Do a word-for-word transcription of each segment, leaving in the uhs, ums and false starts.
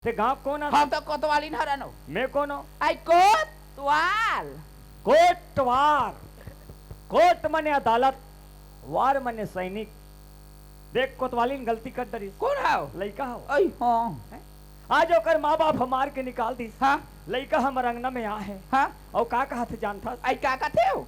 ते गांव कोन हस? हम तो कोतवालिन हरन हो। मैं कोन हो? आई कोतवाल। कोटवार। कोट मने अदालत, वार मने सैनिक। देख, कोतवालिन गलती कर डरिस। कोन हव? लइका हव। आई हाँ। हैं? आज ओकर माँ बाप ह मार के निकाल दिस। हाँ। लइका हमर अंगना में आ हे। हाँ। अउ का कहत हे जानथस? आई का कहत हे हो?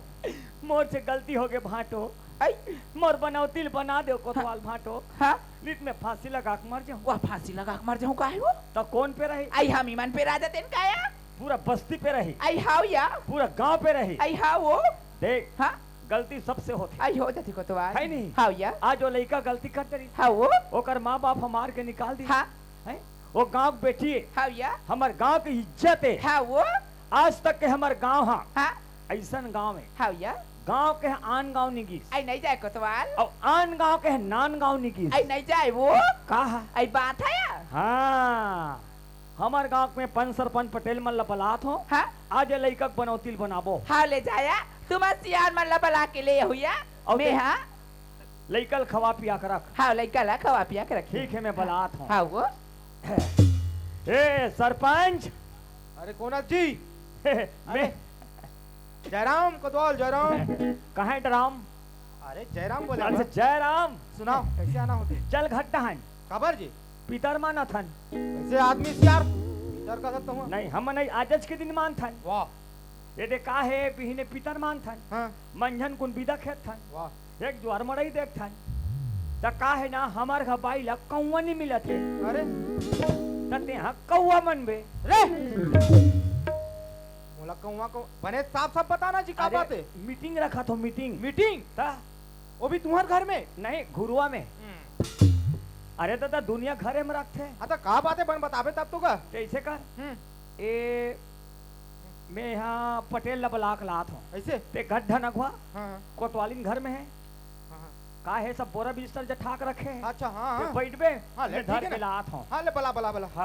मोर से गलती होगे भांटो। आई। मोर बनौती ल बना देव कोतवाल भांटो। हाँ। नित में फांसी लगा के मर जाहूं। वाह, फांसी लगा के मर जाहूं, काहे हो? त कोन पे रही? आई हम इमन पे राजा तेन काया? पूरा बस्ती पे रही। आई हाव या? पूरा गांव पे रही। आई हाव वो? देख, हाँ। गलती सबसे होथे। आई हो जाथे कोतवाल। है नहीं? हाव या? आज वो लइका गलती कर डरिस। हाव वो? ओकर माँ बाप ह मार के निकाल दिस। हाँ। हैं? वो गांव के बेटी हे। हाव या? हमर गांव के इज्जत हे। हाव वो? आज तक के हमर गांव हा हाँ। अइसन गांव हे। हाव या? गांव के आन गांव नि गिस। आई नहीं जाय कोतवाल। अउ आन गांव के नान गांव नि गिस। आई नहीं जाय वो। का हा? आई बात हे या? हाँ। हमर गांव में पंच सरपंच पटेल मन ल बलात हो। हाँ। आज ये लइका के बनौती ल बनाबो। हाँ, ले जाया। तुमन सियान मन ल बला के ले हुया। अउ मैं ते हाँ। लइका ल खवा पिया के रख। हाँ, लइका ल खवा पिया के रख। ठीक हे, मैं बलात हूँ। हाँ, वो। ए, सरपंच। अरे, कोन जी? मैं। अरे, जयराम, कोतवाल, जयराम। कहाँ हे डराम? अरे, जयराम बोले अच्छा, बा। जयराम। सुनाओ, कैसे आना होथे? चल घट्टा हन। काबर जी? पितर मानत हन। कैसे आदमी सियार? पितर का तो हुआ। नहीं, हम नहीं, आजच के दिन मानथन। वाह। ये दे का हे, बिहने पितर मानथन। हाँ। मंझन कुन बिदा खेदथन। वाह। एक जुआर मड़ई देखथन। त का हे ना, हमर घर बाई ला कौआ नहीं मिलत हे। अरे। त तेहा कौआ मनबे। रे। मोला कौआ को बने साफ साफ बताना जी, का अरे, बात हे? मीटिंग रखत हो, मीटिंग। मीटिंग? त? वो भी तुम्हर घर में? नहीं, घुरुआ में। हम्म। अरे दादा, दुनिया घरे में रखथे। हाँ, त का बात हे, बन बताबे तब तो का। कैसे कर? हम्म। ए, मैं यहाँ पटेल ला बला के लात हूँ। ऐसे? ते गड्ढा नगवा, हाँ, हाँ। कोतवालिन घर में हे। हाँ, हाँ। का हे, सब बोरा बिस्तर जठा के रखे हे। अच्छा, हाँ, ते हाँ। बैठबे, हाँ, ले, मैं धर ठीक हे के ना। लात हूँ। हाँ, ले, बला, बला, बला। हाँ।